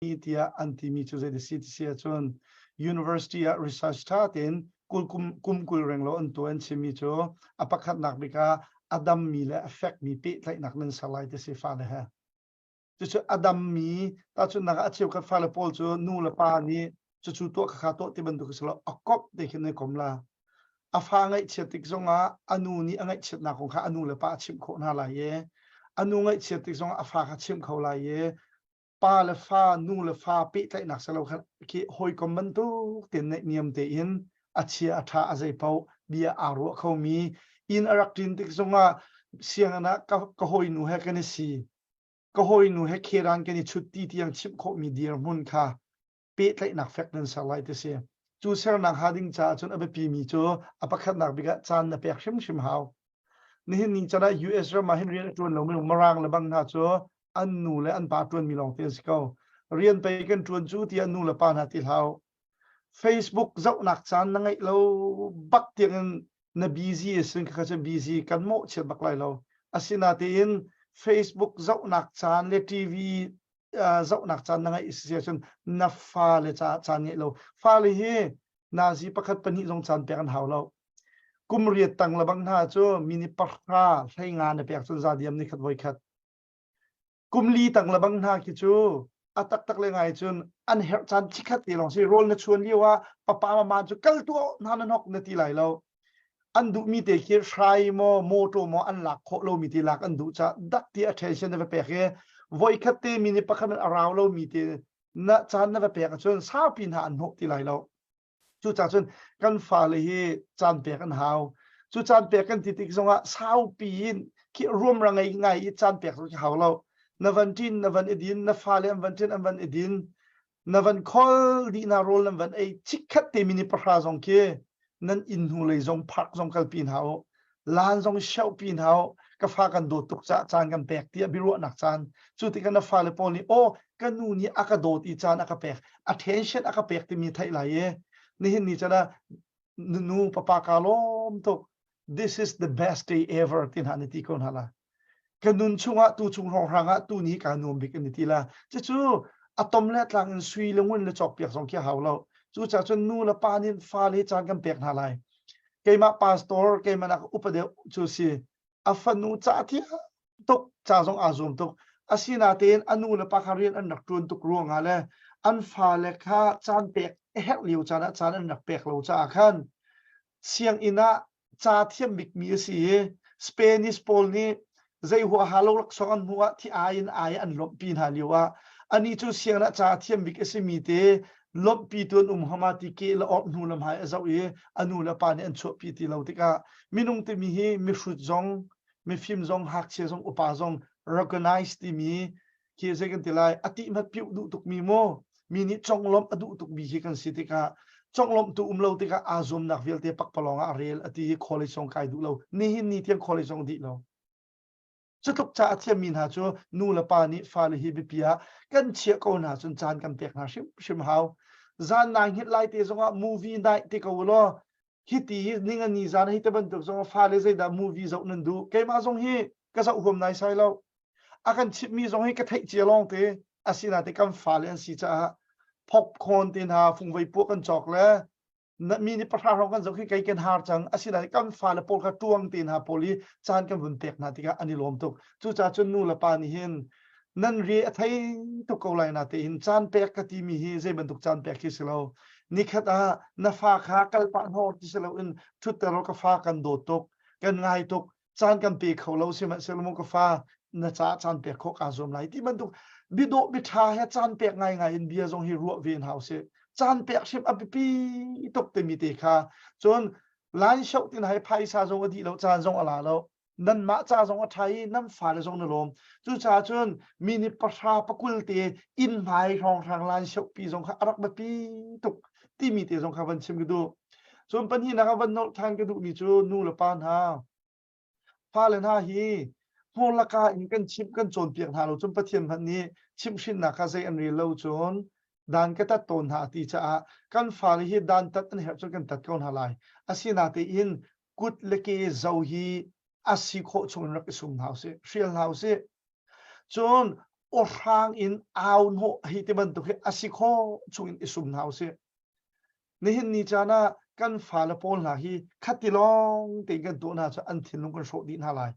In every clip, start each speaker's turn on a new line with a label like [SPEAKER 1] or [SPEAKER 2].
[SPEAKER 1] tiah an timi cu zei si ti si ahcun university ah research ṭha tein kum kum 20 renglo an tuah an chimmi cu a pakhatnak bik ah a dammi le a fekmi pehtlaihnak nan ser lai ti si fale he. Cucu a dammi tahchunhnak ah a cheukhat fale pawl cu nu le pa nih cucu tuah khakha tuah ti bantuk si lo a kop te khin an kom la. A fa ngaihchiat tik zongah a nu nih a ngaihchiatnak kong kha a nu le pa a chimh khawh hna lai i a nu ngaihchiat tik zongah a fa kha chimh kho lai i pa le fa nu le fa pehtlaihnak si lo khan khi hawikom bantuk tein naihniam tein a chia a ṭha a zei paoh bia aa ruah khomi inn a rak ṭin tik zongah sianginn ah ka, ka hawinu he kan i si ka hawinu he kheran kan i chut ti tiang chimh khawhmi dirhmun kha pehtlaihnak fek nan ser lai ti si cu sernak ha ding caah cun a biapimi cu a pakhatnak bik ah caan na pek hrimhrim hau nihin ni chan ah US ram ah hin rian a ṭuan lomi Mirang le bang hna cu an nu le an pa ṭuanmi lawng te an si ko rian pei kan ṭuan cu tiah nu le pa hna ti hlau Facebook zohnak caan na ngeih lo bak tiangin na busy a sin kha cu busy kan mawhchiat bak lai lo asinatein Facebook zohnak caan le TV zohnak caan na ngeih si ahcun na fale caah caan ngeih lo fale hi nazi pakhat pahnih zong caan pek an hau lo kum riat tang le bang hna cu mini pahra hlei nga na pek cun za diam ni khat voi khat kum li tang le bang hna khi cu a taktak le ngai cun an herh caan chikhat te lawng si rawl na chuan lio ah papa mama cu kal tuah hna na hnok na ti lai lo an duhmi te khi hrai maw motor maw an lak khawh lomi te lak an duh ca dak ti attention na va pek i voikhat te mi nih pakhat a rau lomi te na caan na va pek ahcun saupi hna an hnawh ti lai lo Cucaah cun kan fale hi caan pek an hau. Cu caan pek kan ti tik zongah saupi in khi ruamra ngei ngai i caan pek cu hau lo. Na van ṭin, na van i din, na fale an van ṭin, an van i din. Na van khol dih na rawl nan van ei chikkhat te minute pahra zong khi nan inn hnu lei zong park zong kalpi hna u. Laan zong pi hna u. Ka fa kan dawt tuk caah caan kan pek tiah biaruahnak caan. Cu tikah na fale pawl nih aw ka nu nih a ka dawt i caan a ka pek attention a ka pek timi theih lai i nihin ni chan ah nu papa ka lawm tuk this is the best day ever ti hna ni ti ko hna la ka nun chungah tu chung hrawnghrang ah tu ni ka nuam bik an ti la cucu atom le tlang in sui le ngun le cawk piak zong khi hau lo cu ca cun nu le pa nih fa le caan kan pek hna lai keimah pastor keimah nak upa deuh cu si a fanu ca thiam tuk ca zong aa zuam tuk asinatein a nu le pa kha rian an rak ṭuan tuk ruangah le an fale kha caan pek a herh lio caan ah caan an rak pek lo caah khan sianginn ah ca thiam bikmi a si i Spanish pawl nih zei huaha lo laksawng an hmuh ah thi ai in ai an lawmhpi hna lio ah anih cu sianginn ah ca thiam bik a simi te lawmhpi tu an um hama ti ke le orh hnu lam hai a zoh i a nu le pa nih an chuahpi ti lo tikah minung timi hi mihrut zong mifim zong ngakchia zong upa zong recognize timi khi zei kan ti lai a ti mat piuh duh tukmi maw mi nih conglawmh a duh tukmi hi kan si tikah conglawmh tu um lo tikah aa zuamnak vialte pakpalawng ah a rel a ti i college zong kai duh lo nihin ni tiang college zong dih lo cutluk ca a thiammi hna cu nu le pa nih fale hi biapi ah kan chiah ko hna cun caan kan pek hna hrimhrim hau zan nai hngilh lai te zongah movie night te ko law hiti hi ningani zan hi te bantuk zong fale zeidah movie zoh nan duh keimah zong hi ka zoh huam nai sai lo a kan chimhmi zong hi ka theih cia lawng te asinain kan fale an si caah popcorn te hna fungvei puah kan cawk le mi nih pahra hrawng kan zoh khi kei kan har cang asinain kan fale pawl kha tuang te hna pawl i caan kan vun pek hna tikah an i lawm tuk cucaah cun nu le pa nih hin nan ri a thei tuk ko lai na tein caan pek ka timi hi zei bantuk caan pek khi si lo nikhat ah na fa kha kal pah hnawr ti si loin ṭhutter ka fa kan dawt tuk kan ngai tuk caan kan pe kho lo sihmanhsehlaw mu ka fa na caah caan pek khawh kaa zuam lai ti bantuk bidawh biṭha he caan pek ngaingai in bia zong hi ruah ve hna usih caan pek hrim a biapi tuk timi te kha cun line shoh tin hai phaisa zong a dih lo caan zong a la lo nanmah ca zong a ṭha i nan fale zong na lawm cucaah cun mi nih pahra pakul te inn hmai hrawnghrang lan pi zong kha a rak biapi tuk timi te zong kha van chim ka duh cun pahnihnak ah van nolh ṭhan ka duhmi cu nu le pa hna fale hna hi hmur laka in kan chimh kan cawnpiak hna lo cun Pathian hmanh nih chimhhrinnak kha zei an rel lo cun dan ka tat tawn hna ti caah kan fale hi dan tat an herh cun kan tat ko hna lai asinatein kut le ke zo hi a si khawh chung in rak i sum hna usih, hrial hna usih. Cun Awhrang in au hnawh hei ti bantuk hi a si khawh chungin i sum hna usih. Nihin ni caan ah kan fale pawl hna hi khati lawng tein kan tuah hna cu an thinlung kan hrawh dih hna lai.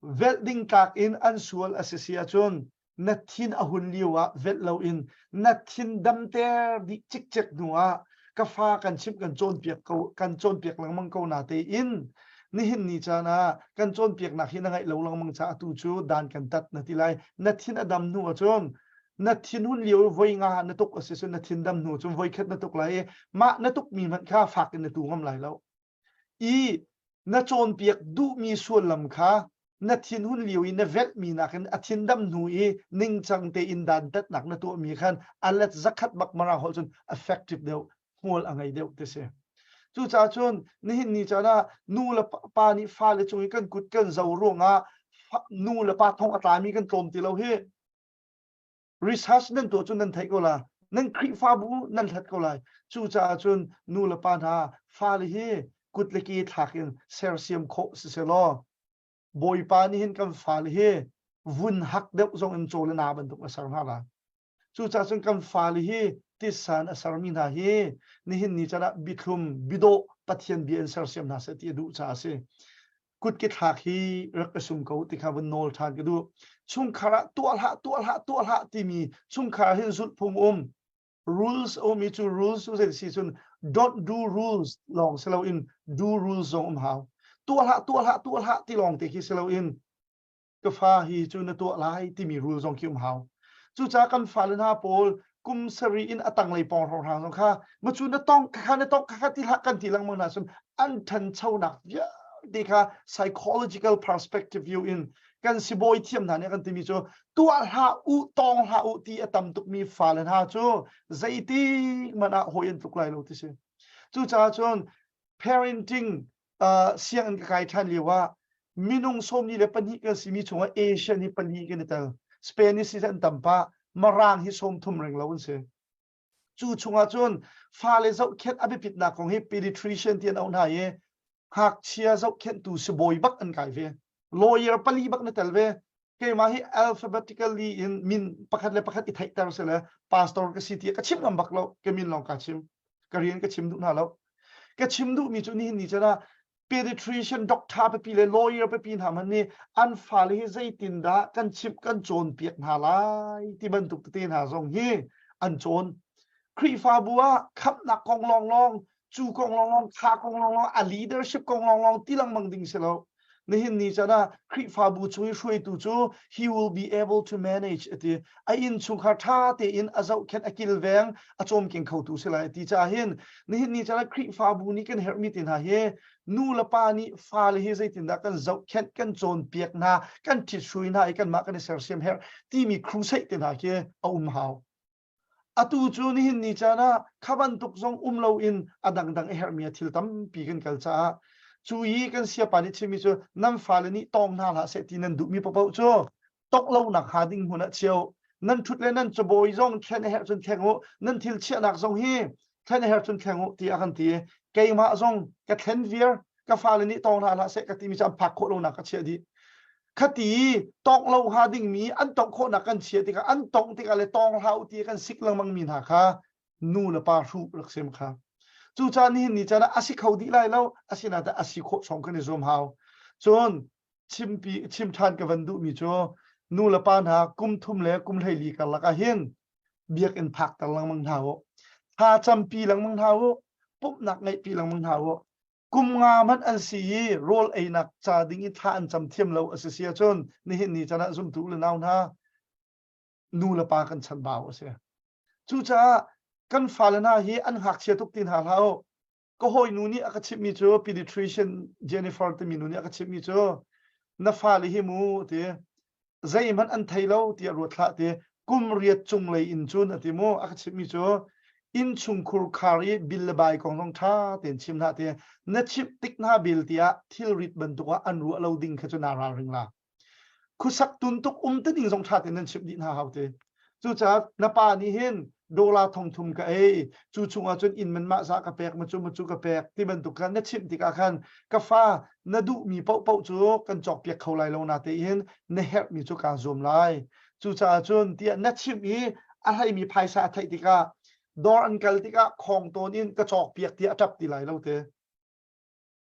[SPEAKER 1] Velh ding tlak in an sual a si si ahcun na thin a hun lio ah velh loin na thin damter dih cikcek hnu ah ka fa kan chimh kan cawnpiak ko kan cawnpiak lengmang ko na tein nihin ni caan ah kan cawnpiaknak hi na ngaih lo lengmang caah atu cu dan kan tat na ti lai. Na thin a dam hnu ahcun na thin hun lio voi nga na tuk a si cun na thin dam hnu cun voi khat na tuk lai i mah na tuk mi hmanh kha fak in na tu ngam lai lo. I na cawnpiak duhmi sullam kha na thinhun lio i na velhmi nakin a thindam hnu i ningcang tein dantatnak na tuahmi khan a let zakhat bak mara holh cun effective deuh hmual a ngei deuh ti si. Cucaah cun nihin ni caan ah nu le pa nih fale cung i kan kut kan zo ruangah nu le pa thong a tlami kan tlawm ti lo hi. Research nan tuah cun nan theih ko la. Nan Khrihfabu nan hlat ko lai. Cucaah cun nu le pa hna fale hi kut le ke thlak in sersiam khawh si selaw Bawipa nih hin kan fale hi vun hak deuh zong in caw le na bantuk a ser hna lai. Cucaah cun kan fale hi tisan a sermi hna hi nihin ni caan ah bithlum bidawh Pathian bia in sersiam hna seh ti a duh caah a si. Kutke thlak hi rak ka sum ko ti kha vun nawl ṭhan ka duh. Chungkhar ah tuah hlah, tuah hlah, tuah hlah timi chungkhar hin zulhphung um. Rules a um i cu rules cu zei si cun don't do rules lawng si loin do rules zong um hau. Tuah hlah, tuah hlah, tuah hlah ti lawng te khi si loin ka fa hi cu na tuah lai timi rule zong khi um hau. Cucaah kan fale hna pawl kum sarih in a tanglei pawng hrawnghrang zong kha ma cu na tong kha na tong kha ti hlah kan ti lengmang hna cun an ṭhanchonak vialte kha psychological perspective view in kan sibawi thiam hna nih kan timi cu tuah hlah u tong hlah u ti a tam tukmi fale hna cu zeitik hmanh ah hawi an tluk lai lo ti si. Cucaah cun parenting sianginn ka kai ṭhan lio ah minung 42 kan simi chungah Asian hi pali kan i tel. Spanish hi an tam pah. Marang hi 30 ring lo an si. Cu chungah cun fale zohkhenh a biapitnak kong hi pediatrician ti an auh hna i ngakchia zohkhenhtu sibawi bak an kai ve. Lawyer pali bak na tel ve. Keimah hi alphabetically in min pakhat le pakhat i theihter sile pastor ka si ti ka chim ngam bak lo. Ka min lawng ka chim. Ka rian ka chim duh hna lo. Ka chim duhmi cu nihin ni chan ah pediatrician doctor pipi le lawyer pipi hna hmanh nih an fale hi zeitindah kan chimh kan cawnpiak hna lai ti bantuk tete hna zong hi an cawn. Khrihfabu ah khamhnak kong lawnglawng cu kong lawnglawng kha kong lawnglawng a leadership kong lawnglawng ti lengmang ding si lo. Nihin ni chan ah Khrihfabu chung i hruaitu cu he will be able to manage ati a inn chungkhar ṭha tein a zohkhenh a kilveng a cawmkeng khotu si lai ti caah hin nihin ni chan ah Khrihfabu nih kan herhmi te hna hi nu le pa nih fale hi zeitindah kan zohkhenh kan cawnpiak hna kan ṭhithrui hna i kanmah kan i sersiam herh timi crusade te hna khi a um hau. Atu cu nihin ni caan ah kha bantuk zong um loin a dangdang a herhmi thil tampi kan kal caah cu i kan siapa nih chimmi cu nan fale nih tawng hna hlah seh ti nan duhmi paohpaoh cu tongh lonak hnga ding hmun ah chia u. Nan ṭhut le nan cabawi zong thlen a herh cun thleng u. Nan thil chiahnak zong hi thlen a herh cun thleng u tiah a kan ti. Keimah zong ka thlen viar ka fale nih tawng hna hlah seh ka timi cu an phak khawh lonak ka chiah dih. Khati tawngh lo hnga dingmi an tawngh khawhnak kan chiah tikah an tawngh tikah le tawng hlah u ti kan sik lengmang mi hna kha nu le pa hruh rak sem kha. Cucaah nihin ni caan ah a si kho dih lai lo, asinain a si khawh chung kan i zuam hau. Cun chimpi chim ṭhan ka van duhmi cu nu le pa hna kum thum le kum 14 karlak ah hin biakinn phakter lengmang hna u. Thla campi lengmang hna u. Pumhnak ngeihpi lengmang hna u. Kum nga hmanh an si i rawl einak ca ding i thla an cam thiam lo a si si ahcun nihin ni caan ah zumtu u le nau hna nu le pa kan chanbau a si. Cucaah kan fale hna hi an ngakchia tuk ti hna hlah u. Ka hawinu nih a ka chimhmi cu pediatrician Jennifer timi nu nih a ka chimhmi cu na fale hi mu ti zeihmanh an thei lo tiah ruat hlah ti kum riat cung lei in cun a ti mu a ka chimhmi cu innchungkhur khar i bil le bai kong zong ṭha tein chim hlah ti na chimh tik hna bil tiah thilrit bantuk ah an ruah lo ding kha cu naa ralring la khusak tuntuk um te ding zong ṭha tein nan chimh dih hna hau ti cucaah na pa nih hin dollar 3000 ka ei cu chungah cun inn man mah zah ka pek ma cu ma cu ka pek ti bantuk khan na chimh tikah khan ka fa na duhmi paohpaoh cu kan cawkpiak kho lai lo na tein na herhmi cu kaa zuam lai. Cucaah cun tiah na chimh i a hleimi phaisa a theih tikah dawr an kal tikah khong tawn in ka cawk piak tiah a ṭap ti lai lo te.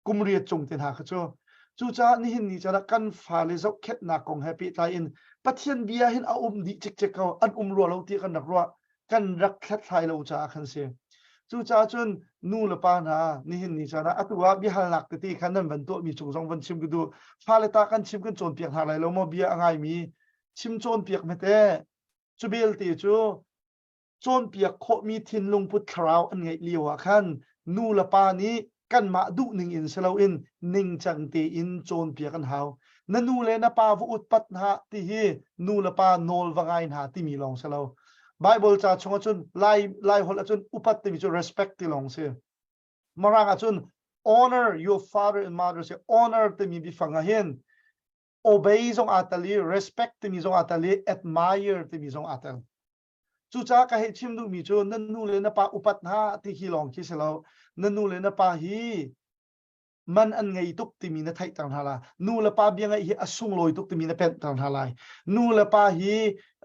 [SPEAKER 1] Kum riat cung te hna kha cu. Cucaah nihin ni caan ah kan fale zohkhenhnak kong he pehtlai in Pathian bia hin a um dih cikcek ko, an um rua lo tiah kan rak ruah. Kan rak hlathlai lo caah khan si. Cucaah cun nu le pa hna nihin ni caan ah atu ah biahalnak tete kha nan van tuahmi cung zong van chim ka duh. Fale ta kan chim kan cawnpiak hna lai lo maw bia a ngaimi chim cawnpiak hmete cu belte cu cawnpiak khawhmi thinlung put thlarau an ngeih lio ah khan nu le pa nih kanmah duh ning in si loin ningcang tein cawnpiak an hau. Na nu le na pa va utpat hna ti hi nu le pa nawl va ngai hna timi lawng si lo. Bible ca chungah cun Lai Lai holh ahcun upat timi cu respect ti lawng si. Mirang ahcun honor your father and mother si honor timi biafang ah hin obey zong aa tel i respect timi zong aa tel i admire timi zong aa tel. Cucaah ka hei chim duhmi cu na nu le na pa upat hna ti hi lawng khi si lo. Na nu le na pa hi man an ngei tuk timi na theihter hna lai. Nu le pa bia ngaih hi a sunglawi tuk timi na penhter hna lai. Nu le pa hi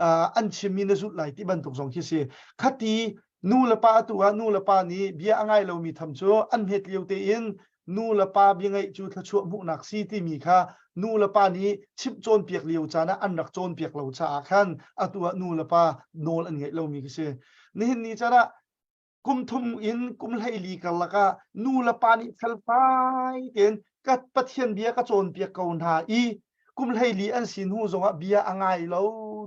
[SPEAKER 1] uh, an chimmi na zulh lai ti bantuk zong khi si. Khati nu le pa atu ah nu le pa nih bia a ngai lomi tham cu an hmet lio tein nu le pa bia ngaih cu thluachuah hmuhnak si timi kha nu le pa nih chimh cawnpiak lio caan ah an rak cawnpiak lo caah khan atu ah nu le pa nawl an ngeih lomi khi si. Nihin ni caan ah kum thum in kum 14 karlak ah nu le pa nih felfai tein ka Pathian bia ka cawnpiak ko hna i kum 14 an si hnu zongah bia a ngai lo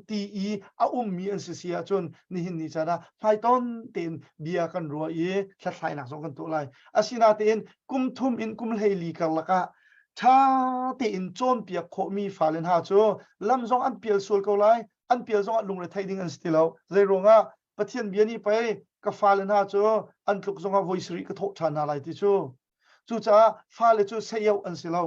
[SPEAKER 1] ti i a ummi an si si ahcun nihin ni caan ah hmaiton tein bia kan ruah i hlathlainak zong kan tuah lai. Asinain kum thum in kum 14 karlak ah ṭha tein cawnpiak khawhmi fale hna cu lam zong an pial sual ko lai, an pial zongah lungre thei ding an si ti lo. Zei ruangah Pathian bia nih pei ka fale hna cu an tluk zongah voi sarih ka thawh ṭhan hna lai ti cu. Cucaah fale cu saioh an si lo.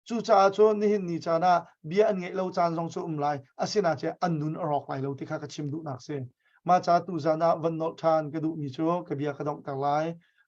[SPEAKER 1] Cucaah cun nihin ni caan ah bia an ngeih lo caan zong cu um lai. Asinain an nun a rawk lai lo ti kha ka chim duhnak si. Mah ca tuzan ah van nolh ṭhan ka duhmi cu ka bia ka donghter lai.